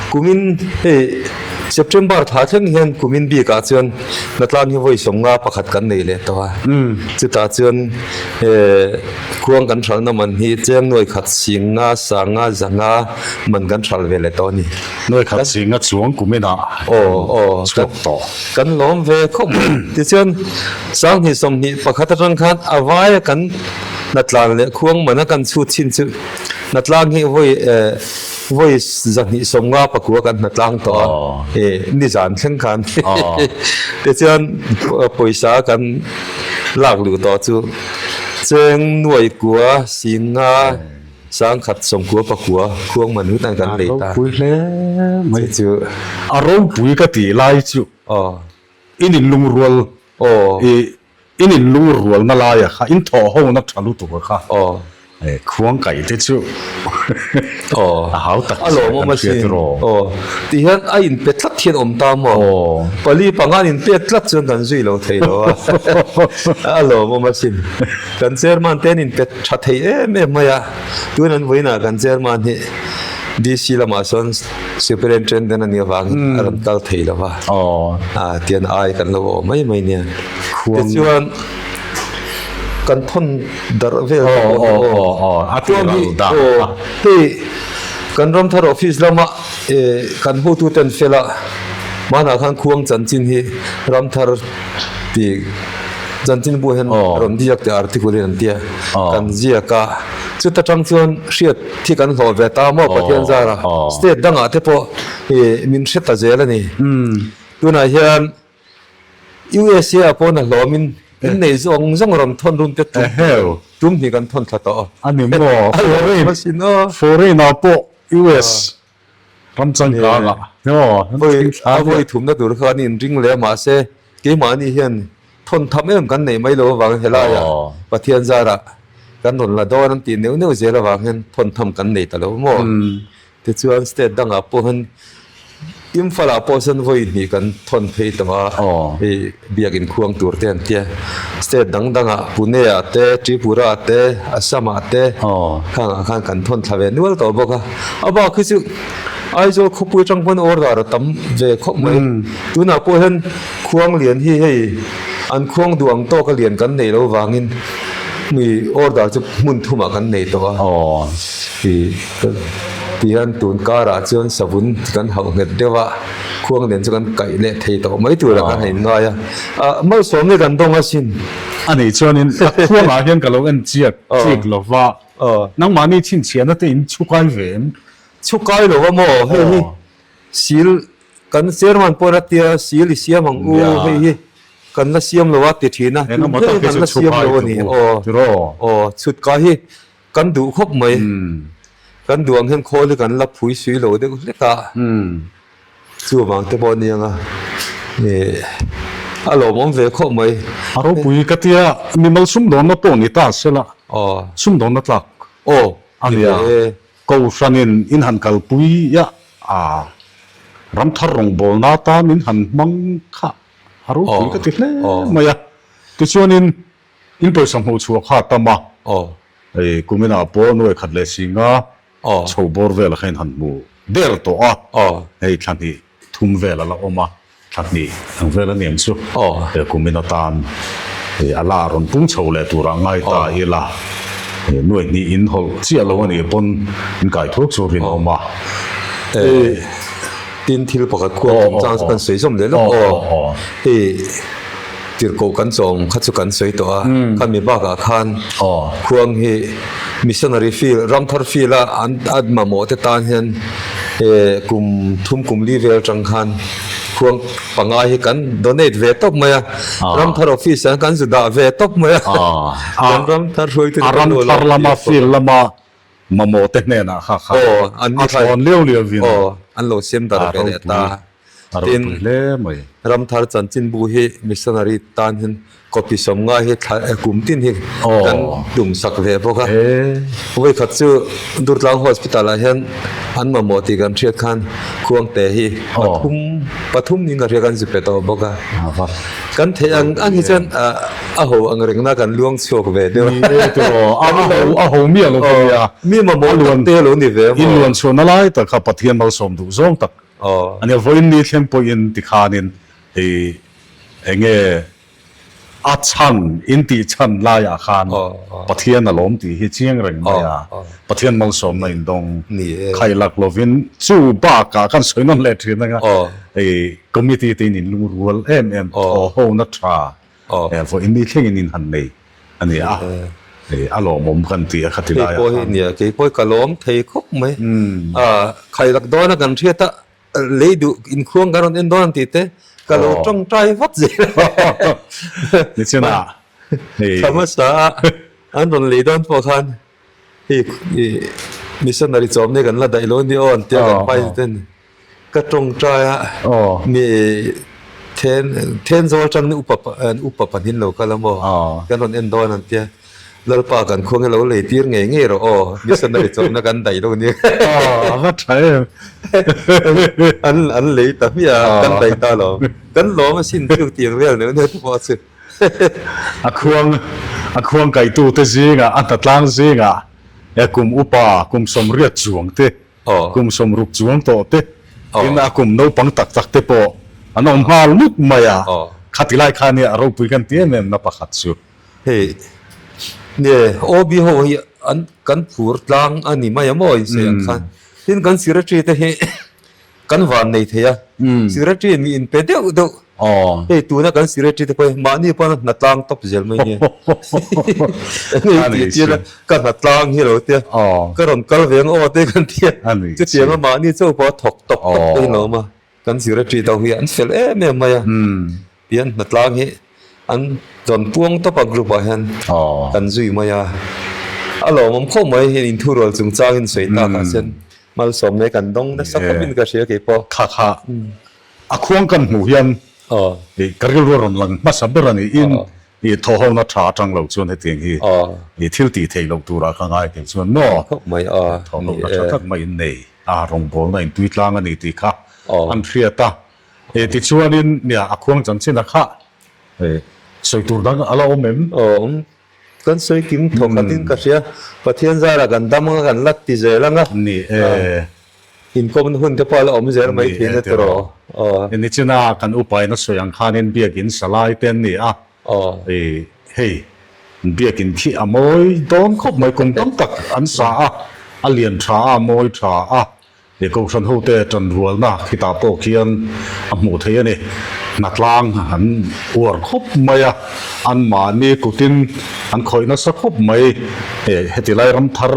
kumin hei September thla thleng hian kumin bikah chuan hnatlang hi vawi 51 kan nei leh tawh a, chutah chuan khuang kan hralhna man hi cheng nuaih khat sing nga sang nga za nga man kan hral ve leh tawh a ni. Nuaih khat sing nga chuang kuminah chhuak tawh. Kan lawm ve khawp mai. Tichuan 2021 atang khan a vaia kan hnatlang leh khuang mana kan chhut chhin chu hnatlang hi vawi vawi 250 pakua kan hnatlang tawh a, nizan thleng khan. Tichuan pawisa kan lak luh tawh chu cheng nuai kua 50 90 pakua khuang man lut an kan lei ta. A ropui hle mai. Chu A ropui ka tih lai chu in inlungrual i in inlungrualna laia kha in thawh hona tha lutuk a kha khuang kaih te chu a hau tak zia kan hriat rawh. Ti hian a inpe tlat hian awm ta maw? Pali panga an inpek tlat chuan kan zui lo thei lo a, a lawmawm asin. Kan chairman te an inpe tha thei em em mai a, tun an vawiinah kan chairman hi DC lamah chuan Superintendent a nih avangin a rawn kal thei lo va, tian ai kan lo awh mai mai nia. Tichuan kan thawn darh vel te pawh hi aw, khuang hi aw hei kan Ramthar office lama kan hotuten fela hmanah khan khuang chanchin hi Ramthar tih chanchinbu hian rawn ziak tih article in an tia kan ziak a, chuta tang chuan hriat Thi kan hlawh ve ta maw Pathian zara state dangah te pawh min hre ta zel a ni. Tunah hian USA ah pawh na hlawmin in nei zawng zawng rawn thawn run te tum tum hnih kan thawn thla tawh. A ni maw? Foreign ah pawh US ram changkang ah a vawi thumna tur kha an inring leh mahse. Keimahni hian thawn tham em kan neih mai lo avangin helaiah Pathian zarah kan rawn la dawn an tih neuh neuh zel avang hian thawn tham kan nei ta lo maw? Tichuan state dangah pawh hian Imphal-ah pawh sawn vawi hnih kan thawn phei tawh a, hei biakin khuang tur te an tia. State dang dangah Pune-ah te, Tripura-ah te, Assam-ah te khangah khan kan thawn thla ve nual tawh bawk a. A bak hi chu Aizawl khawpui atang pawn order a tam ve khawp mai. Tunah pawh hian khuang lian hi hei an khuang duh ang tawka lian kan neih loh vangin mi order chu hmun thumah kan nei tawh a. Ti hian tun karah chuan savun kan hauh nghet deuh a, khuang lian chu kan kaih leh thei tawh mai turah kan han inngai a. Malsawmna kan dawng asin. A nih chuanin ka khuangah hian ka lo en chiak chik lo va, nangmahni chhinchhiahna te in chhukai ve em? Chhukai lo a maw? Hei hi sil kan chairman pawh a tia sil i siam ang u hei hi kan la siam lo a ti thin a, tun thleng kan la siam lo a ni. Aw, chhutkai hi Kan duh khawp mai. Kan duh ang hian khawl hi kan la phui sui lo deuh hlek a. Chuvang te pawh a ni ang a. Ih a lawmawm ve khawp mai. A ropui ka tia mimal sumdawnna pawh ni ta sela sumdawnna tlak a nia. Kohhranin in han kalpui a, ramthar rawngbawlna atan in han hmang kha a ropui ka ti hle mai a. Tichuanin In pawisa hmuh chhuah kha a tam a, hei kuminah pawh nuai khat leh singa chho bawr vel kha in han hmu der tawh a, hei thla hnih thum vel a la awm a, thla hnih ang vel a niang chu he kumin atan hei a la rawn pung chho leh turah ngai ta ila, hei nuai hnih in hawlh chiah lo a nih pawn in kai thuak chu rinawm a. Tin thil pakhat khual chungchang chu kan sawi zawm leh lawk aw. Hei tirhkoh kan chawm kha chu kan sawi tawh a, khami bakah khan khuang hi missionary field ramthar field a an a mamawh te tan hian kum thum kum li vel atang khan khuang panga hi kan donate ve tawp mai a, ramthar office ah kan zu dah ve tawp mai a, kan ramthar hruaitu te kan ramthar lama field lama Mamawh te hnenah kha kha a thlawn liau liau in an lo siam dar ve leh ta. A ropui hle mai. Ramthar chanchinbu hi missionary tan hian copy 50 hi thla kum tin hi kan tum sak ve bawk a. Vawikhat chu Durtlang Hospital ah hian an mamawh tih kan hriat khan Khuangte hi pathum pathum in ka hria kan zu pe tawh bawk a. Kan theih ang ang hi chuan a ho ang rengna kan luang chhuak ve deuh a. Ni e tiraw, a ho a ho miah lo pawh nia. Mi mamawh tak te lo ni ve a maw. In luan chhuahna lai tak kha Pathian malsawm duh zawng tak a nia. Vawiin ni thleng pawhin tikhanin hei eng nge A chhan, in tih chhan laiah khan Pathian a lawm tih hi chiang reng mai a, Pathian malsawmna in dawng khai lak lovin chu bakah kan sawi nawn leh thin anga hei committee te in in lungrual em em thaw hona tha vawiin ni thlengin in han nei a ni a, hei a lawmawm kan ti a khati laiah khan. Kei pawh hi nia, kei pawh hi ka lawm thei khawp mai. Khai lak dawna kan hriat a. Lei duh inkhuang kan rawn en dawn ang tih te ka lo tawngtai vat zel a. Nichin a hei. Thla hmasa a an rawn lei dawn pawh khan hei missionary chawm nia kan la daih lo a ni aw an tia kan pai ten ka tawngtai a mi then Thenzawl atang ni upa upa pahnih lo kal a maw kan rawn en dawn an tia. Lalpa kan khuang hi lo lei tir ngei ngei rawh aw, missionary chawlhna kan daih lo nia. Aw, a va tha em. An an lei ta hmiah a, kan daih ta lo. Kan lawm asin chu tiang vel neuh neuh te pawh chu. A khuang a khuang kaitute zingah a hnatlang zingah e kum upa kum 80 chuang te kum 60 chuang tawh te tin a kum naupang tak tak te pawh an awm nghal lut mai a. Khati lai khan hi a ropui kan ti em em na pakhat chu. Hei nge OB ho hi an kan phur tlang a ni mai a maw insawi ang khan tin kan secretary te hi kan van nei thei a secretary mi in pe deuh deuh hei tuna kan secretary te pawh hi mahni pawn a hna tlang tawp zel mai nia enge i tih tir a ka hna tlang hi lo tia ka rawn kal ve ang aw te kan tia chutiang a mahni chauh pawh a thawk tawp tawp te hi lo awm a. Kan secretary to hi an fel em em mai a, tihian hnatlang hi an rawn puang tawp a group ah hian kan zui mai a, a lawmawm khawp mai hei inthurual chungchang in sawi tak ah chuan malsawm mai kan dawng nasa khawp in ka hria keipawh. Kha kha a khuang kan hmuh hian. I ka rilru a rawn lang hmasa ber a ni. In i thawhhona tha atang lo chuan hetiang hi i thil tih theih loh turah ka ngai thei chuan maw thawhhona tha tak mai in nei a, rawngbawlna in tui tlang a ni tih kha an hriat a. Tichuanin nia a khuang chanchin a kha sawi tur dang a la awm em? Awm. Kan sawi kim thawk khatin ka hria. Pathian zarah kan dam anga kan la ti zel anga. Ni e. Inkawmna hun te pawh a la awm zel mai thin a tiraw? Aw. Nichina kan upain a sawi ang khanin biakin salai te an ni a. Aw. Hei, biakin khi a mawi dawn khawp mai, kum tam tak an sa a, a lian tha a, a mawi tha a. He Kohhran hote tanrualna khitah pawh khian a hmuh theih a ni. Hnatlang an uar khawp mai a, anmahni kutin an khawih nasa khawp mai. Heti lai ram thar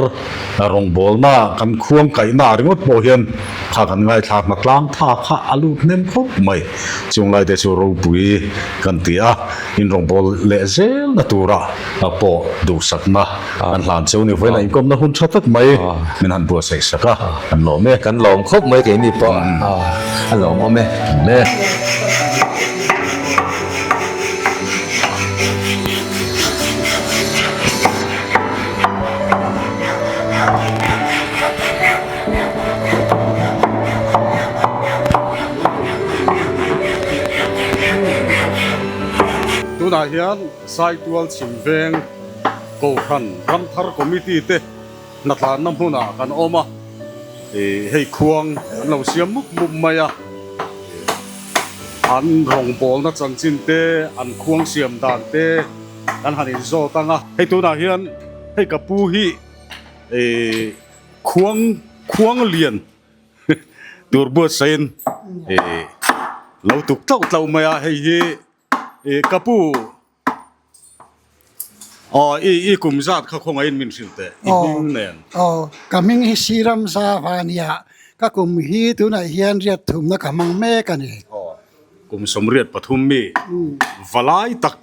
rawngbawlna kan khuang kaihna ringawt pawh hian kha kan ngaithla hnatlang tha kha a lut hnem khawp mai. Chung laite chu ropui kan ti a, in rawngbâwl leh zelna tura pawh duhsakna An hlan cheu ni vawiin a inkawmna hun tha tak mai min han buatsaih sak a, kan lawm e. Kan lawm khawp mai keini pawh a lawmawm e. Le. Tunah hian Saitual chhim veng. Kohhran Ramthar Committee te hnatlanna hmunah kan awm a, hei khuang an lo siam mup mup mai a, an rawngbawlna chanchin te, an khuang siam dan te kan han inzawt ang a. Hei tunah hian hei ka pu hi khuang khuang lian tur buatsaihin lo tuk tlauh tlauh mai a, hei hi ka pu. Aw, i i kum zat kha khawngaihin min hrilh teh, i hming nen. Aw, ka hming hi Siram Zava a nia, ka kum hi tunah hian riat thumna ka hmang mek a ni. Aw, kum 83 mi, valai tak,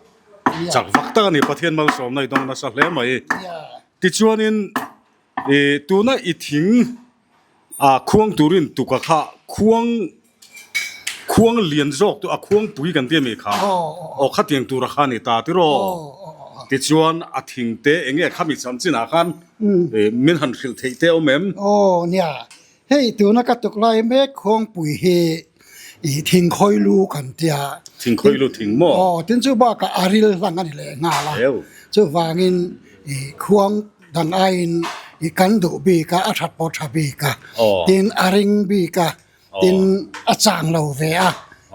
chak vak tak a ni, Pathian malsawmna i dawng nasa hle mai. Tichuanin, i tuna i thing A khuang turin tuka kha khuang khuang lian zawk tu a khuang pui kan ti a mi kha aw khatiang tura kha a ni ta tiraw tichuan a thing te eng nge khami chanchinah khan min han hrilh theih te awm em? Aw nia, hei tuna ka tuk lai mek khuang pui hi i thingkhawi lu kan tia. Thingkhawi lu thing maw? Aw tin chu bakah a ril hlang a ni leh nghal a, chuvangin i khuang Dang aiin i kan duh bik a, a that pawh tha bik a, tin a ring bik a, tin a chang lo ve a,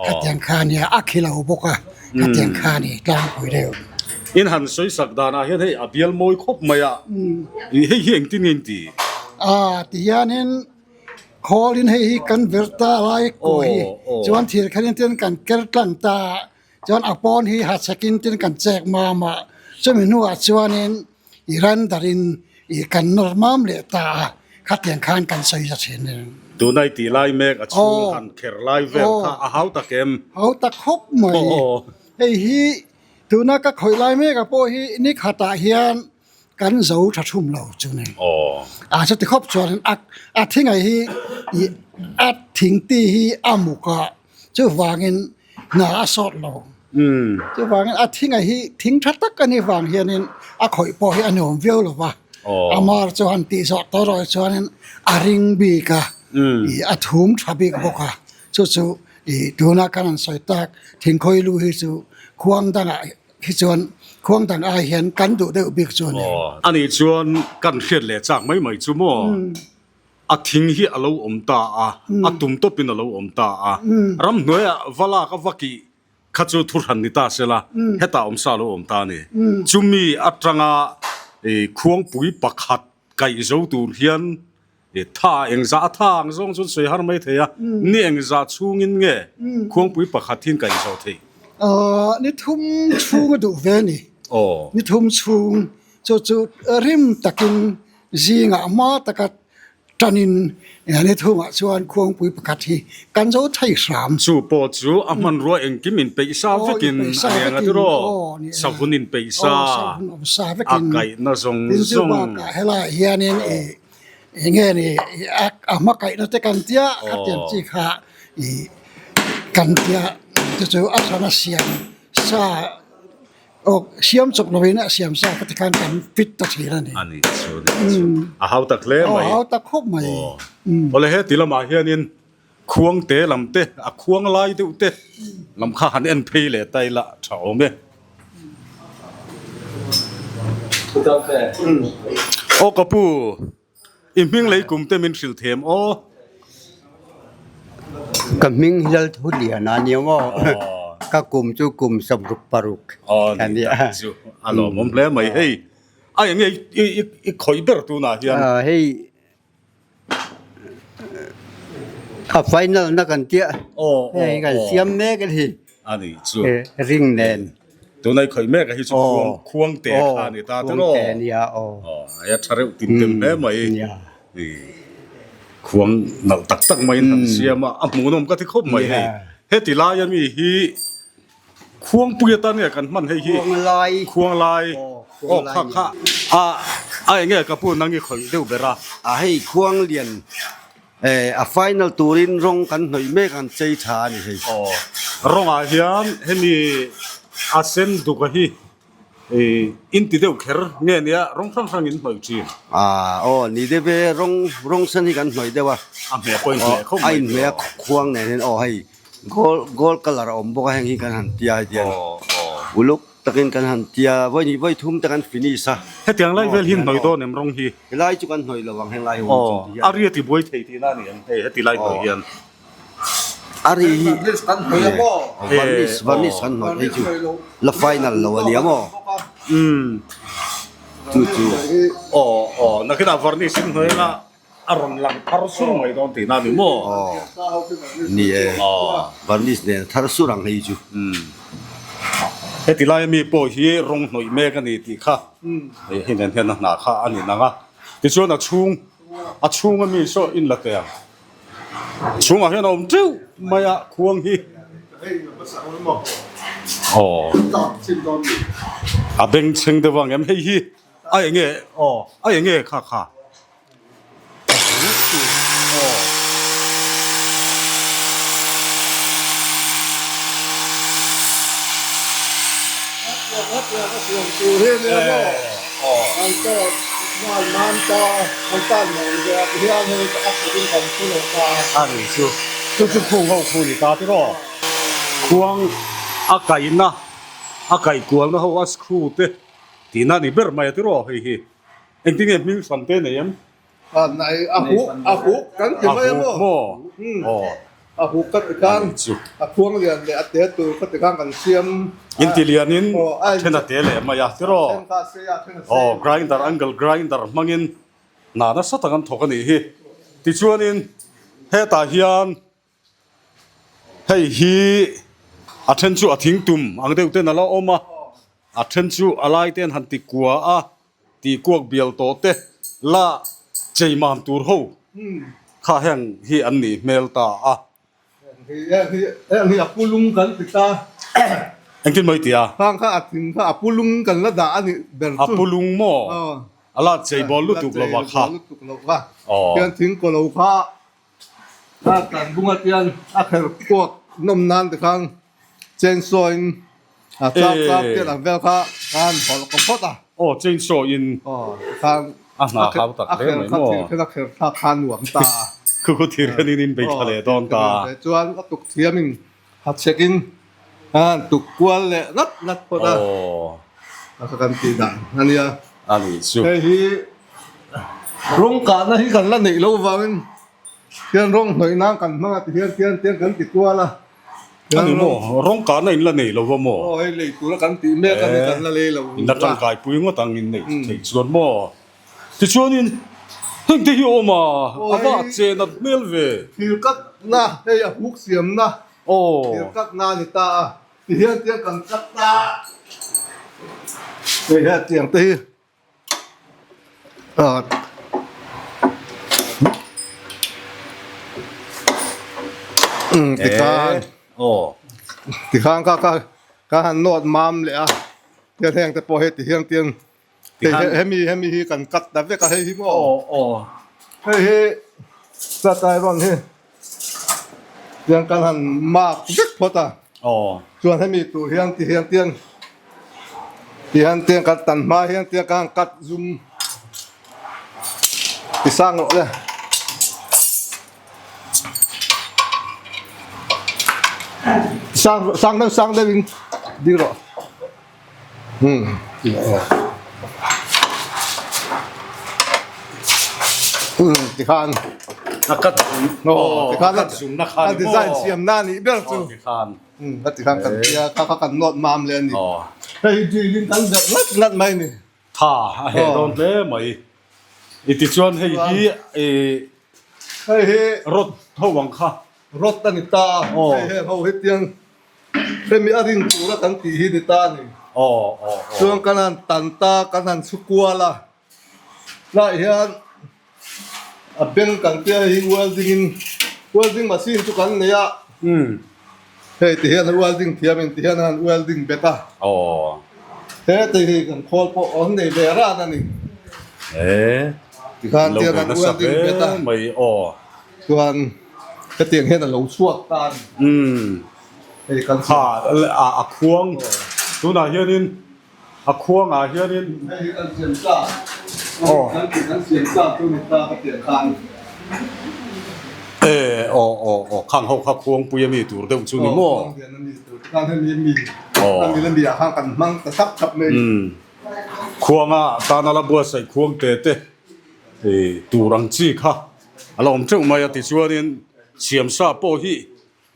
khatiang kha a nia, a khi lo bawk a, khatiang kha a ni tlangpui deuh. In han sawi sak danah hian hei a bial mawi khawp mai a, hei hi engtin nge in ti? A ti hianin khawlin hei hi kan vir ta lai kuah hi chuan thir khanin tin kan ker tlang ta a, chuan a pawn hi ha chhekin tin kan chek mam a, chumi hnuah chuanin I ran darin i kan nawr mam leh ta a, khatiang khan kan sawi za thin a ni. Tunai tih lai mek a chhung han kher lai vel kha a hau tak em? Hau tak khawp mai. Hei hi tuna ka khawih lai mek ah pawh hi ni khatah hian kan zo tha thum lo chu ni. A chuti khawp chuan a thingai hi i a thingti hi a muk a, chuvangin hna a sawt lo. Chuvangin a thinga hi thing tha tak a nih vang hianin a khawih pawh hi a nuam viau lo va. A mar chu han tih zawh tawh erawh chuanin a ring bik a, ih a thum tha bik bawk a. Chu chu ih tuna kan han sawi tak thingkhawi lu hi chu khuang dangah hi chuan khuang dang ai hian kan duh deuh bik chu a ni. Anih chuan kan hriat leh chak mai mai chu maw? A thing hi a lo awm ta a, a tum tawpin a lo awm ta a. Ramhnuaiah va lak a va kih kha chu thuhran ni ta sela, hetah awm sa a lo awm ta a ni. Chumi atanga khuangpui pakhat kaih zo tur hian tha engzah a tha ang zawng chuan sawi har mai thei a, ni engzah chhungin nge khuangpui pakhat hian kaih zo theih? Ni thum chhung a duh ve a ni. Ni thum chhung chu chu rim takin Zingah hma taka tanin ni thungah chuan khuangpui pakhat hi kan zo thei hram. Chu pawh chu a hmanrua engkim inpeih sa vekin a eng a tiraw? Savun inpeih sa, a kaihna zawng zawng. Tin chu bakah helaiah hianin i enge ni a hma kaihna te kan tia khatiang chi kha i kan tia. te chu a thana siam sa aw siam chawp lovin a siam sa kha tikhan kan fit ta thin a ni. A nih chu a nih chu a hau tak hle mai. Aw a hau tak khawp mai. Awle he ti lamah hianin khuang te lam te a khuang lai deuh te lam kha han en phei leh ta ila tha awm e. Aw ka pu. I hming lei kum te min hrilh them aw. Ka hming hi Lalthulian a nia maw? Ka kum chu kum 66 a nia. Chu a lawmawm hle mai hei. A eng nge i khawih ber tunah hian? Hei a final na kan tia. Hei kan siam mek a ni. A ni chu. Ring nen. Tunai khawih mek a hi chu khuang khuang te kha a ni ta te maw? Khuang te nia aw. Aw a tha reuh tin tem hle mai. Khuang nalh tak tak maiin han siam a, a hmuhnawm ka ti khawp mai hei. Heti lai ami hi khuangpui atan nge kan hman hei hi? Khuang lai. Khuang lai. Aw kha kha a a enge ka pu nang i khawih deuh ber a? A hei khuang lian Eh, a final turin rawng kan hnawih mek ang chei tha a ni hei. Aw, rawngah hian hemi a sen duk a hi in ti deuh kher nge nia rawng hrang hrang in hnawih thin. Ah, aw ni deuh e, rawng rawng sen hi kan hnawih deuh a. A hmeh pawh in hmeh khawp mai. A inhmeh a khuang nen hian aw hei gold gold colour a awm bawk a heng hi kan han tia hetiang. Aw, aw. Uluk. Takin kan han tia, vawi hnih vawi thum te kan finish a. Hetiang lai vel hi hnawih dawn em rawng hi? Helai chu kan hnawih lo ang heng lai ho chu ti hian. Aw, a ri a ti buai thei tihna a ni ang hei heti lai hnawih hian. A ri hi varnish kan hnawih a maw? Varnish, varnish kan hnawih hei chu la final lo a nia maw? Umm. Chu chu. Aw, aw, nakinah varnish in hnawih anga A rawn lang thar sur mai dawn tihna a ni maw? Aw, ni e. Varnish nen thar sur ang hei chu. Heti laia mi pawh hi rawng hnawih mek a ni tih kha hei nen hian a hna kha a ni nang a. Tichuan a chhung, a chhunga mi saw in la teh ang. Chhungah hian a awm teuh mai a khuang hi. Aw, a bengchheng deuh ang em hei hi. A enge aw a enge kha kha aw. A ni chu chu chu khung ho khu ni ta tiraw khuang a kaihna a kaih kualna ho a screw te Tihna ni ber mai a tiraw hei hi. Engtin nge hming hran te nei em? A nai a huk a huk kan ti mai a maw? A huk maw? Aw. A huk ka ti khan a khuang lian leh a te tur ka ti khan kan siam. Inti lianin a then a te leh mai a tiraw? Then kha a sei a then a sei. Aw grinder angle grinder hmangin hna nasa tak an thawk a nih hi. Tichuanin hetah hian Hei hi a then chu a thing tum ang deuh ten a la awm a, a then chu a lai ten han ti kua a, tih kuak bial tawh te la chei mam tur ho kha heng hi an nih hmel ta a. Heng hi a pu lung kan ti ta. Engtin mai tia? Hang kha a thing kha a pu lung kan la dah a nih ber chu. A pu lung maw? A la chei bawl lutuk lo va kha. La chei bawl lutuk lo va. Hian thing kaw lo kha A tlan bunga tian a kher kuak nawm nan te khan chainsaw in a chak chak tian ang vel kha khan hawlh ka phawt a. Aw chainsaw in khan a hna hau tak hle mai maw. A kher kha thir khen a kher thlak kha nuam ta. Khu khu thir khen in in bei thla leh dawn ta. Chuan a tuk thiam in ha chhek in khan tuk kual leh ngat ngat phawt a. A kha kan tih dan a nia. A nih chu. Hei hi rawng kahna hi kan la neih loh vangin hian rawng hnawih nan kan hmang a ti hian tian tian kan ti kual a. A ni maw? Rawng kahna in la nei lo va maw? Aw hei lei tura kan tih mek a ni kan la lei lo. In la tangkai pui ngawt ang in neih theih chuan maw? Tichuanin heng te hi a awm a, a va chen at hmel ve. Thil katna hei a huk siamna thil katna a ni ta a. Ti hian tiang kan cut ta hei hian tiang te hi ah umm tikhan tikhan kha kha ka han nawt mam leh a tiang heng te pawh hei ti hian tiang hemi hemi hi kan cut ta vek a hei hi maw hei hi cut iron hi tiang kan han mark vek phawt a. Chuan hemi tur hian ti hian tiang ti hian tiang kan tan hma hian tiang ka han cut zum ti sang rawh le. Sang sang deuh sang deuh in ding rawh. Hmm. Hmm, tikhan. A cut Oh, tikhan a cut zum na khan. A design siam na ni ber chu. Oh, tikhan. Hmm, ka tikhan kan tia ka ka kan nawt mam le ani. Oh. Hei drill in kan zet ngat ngat mai ni. Tha a he dawn hle mai. I ti chuan hei hi i hei hi rod ho ang kha. Rod a ni ta. Hei heng ho hi tiang hemi a rin tura kan tih hi ni ta a ni. Chuan kan han tan ta kan han chhu kual a. Tlaiah hian a beng kan tia hei hi welding in welding machine chu kan nei a. Hei ti hian welding thiam in ti hian a han welding bet a. He te hi kan khawl pawh an nei ve ran a ni. Tikhan tiang an welding bet a. Chuan hetiang hian a lo chhuak ta a ni. Hei kan Ha a khuang tunah hianin a khuangah hianin Hei hi kan siam sa kan tih kan siam sa chu ni ta ka tiang khan. E aw aw aw khang ho kha khuangpui a mi tur deuh chu ni maw? Aw khuang lian a mi tur khan hemi a mi a mi la mi ah khan kan hmang ta thap thap mai. Khuanga tana la buatsaih khuang te te tur ang chi kha a la awm teuh mai a tichuanin siamsa pawh hi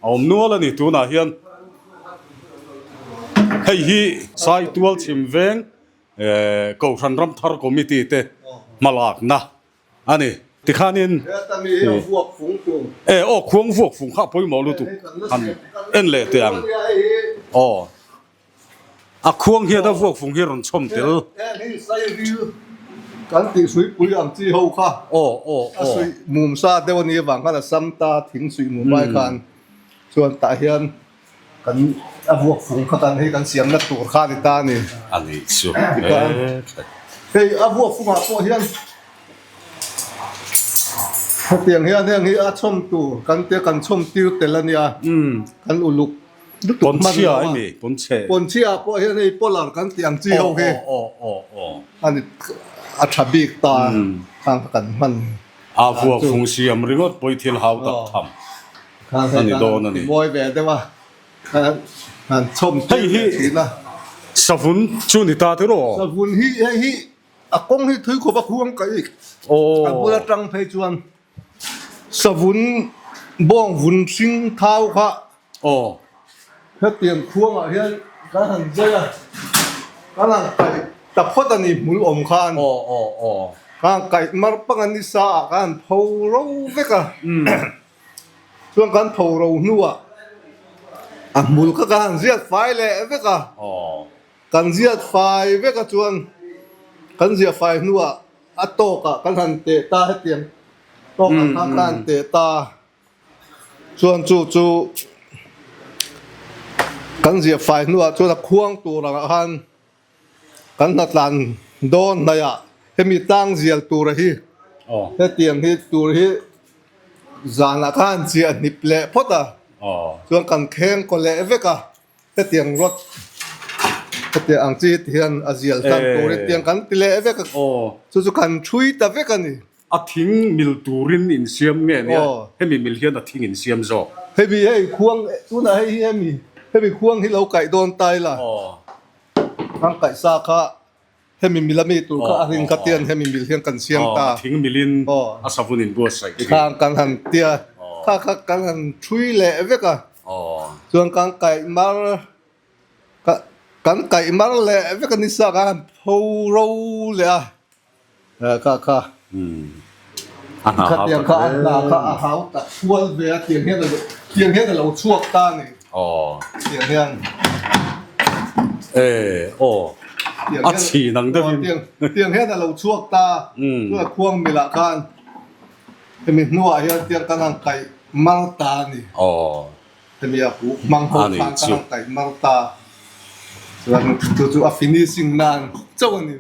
a awm nual a ni tunah hian hei hi Saitual chhim veng Kohhran Ramthar Committee te hmalakna a ni tikhanin e aw khuang vuak fung kha a pawimawh lutuk han en leh teh ang aw. A khuang hian a vuak fung hi rawn chhawm tel. Heng hi sairil kan tih suipui ang chi ho kha. Aw aw aw. A suih mum sa deuh a nih avang khan a sam ta thing suih mum ai khan chuan tah hian kan a vuak fung kha kan hei kan siamna tur kha a ni ta a ni. A nih chu. Hei a vuak fungah pawh hian hetiang hian heng hi a chhawm tur kan tia kan chhawm tir tel a nia. Kan uluk. Pawnchhia a ni, pawnchhe. Pawnchhia pawh hian hei polar kan tih ang chi ho hi a ni a tha bik ta khang kha kan hman. A vuak fung siam ringawt pawi thil hau tak tham a ni dawn a ni. Mawi ve deuh a, han chhawm tir leh thin a. Savun chu ni ta tiraw? Savun hi hei hi a kawng hi thui khawp a khuang kaih a bul atang phei chuan Savun bawng vun hring thau kha Aw. Hetiang khuangah hian kan han zai a, kan han kaih ta phawt a ni hmul awm khan. Aw aw aw. Kan han kaih mar pang a ni sa ah kan han pho ro vek a. Chuan kan pho ro hnuah a hmul kha kan han ziat fai leh vek a. Aw. Kan ziat fai vek a chuan kan ziah fai hnuah A tawkah kan han teh ta hetiang tawkah khan ka han teh ta chuan chu chu kan ziah fai hnuah chuan a khuang tur angah khan kan hnatlan dawn hnaihah hemi tlang zial tura hi hetiang hi tur hi zanah khan han chiah hnip leh phawt a chuan kan kheng kaw leh vek a. Hetiang rod hetiang ang chi ti hian a zial hlan tur hi tiang kan ti leh vek a, chu chu kan thui ta vek a ni. A thing mil turin insiam nge nia, hemi mil hian a thing insiam zawk. Hemi hei khuang tunah hei hi hemi hemi khuang hi lo kaih dawn ta ila, kan kaih sa kha Hemi mil a mi tur kha a rin kha tian hemi mil hian kan siam ta. A thing milin a savun in buatsaih thin. Khang kan han tia kha kha kan han thui leh vek a. Chuan kan kaih mar kan kaih mar leh vek a nisa kan han pho ro leh a. Kha kha. A hna hau tak kha a hna kha a hau tak kual ve a tiang hian tiang hian a lo chhuak ta a ni. Aw. Tiang hian. E aw. A chhin ang deuhin. Tiang tiang hian a lo chhuak ta. Chuan a khuang milah khan hemi hnuah hian tiang kan han kaih mar ta a ni. Aw. Hemi a huh hmang ho khan kan han kaih mar ta. Chuan chu chu a finishing nan chauh a ni.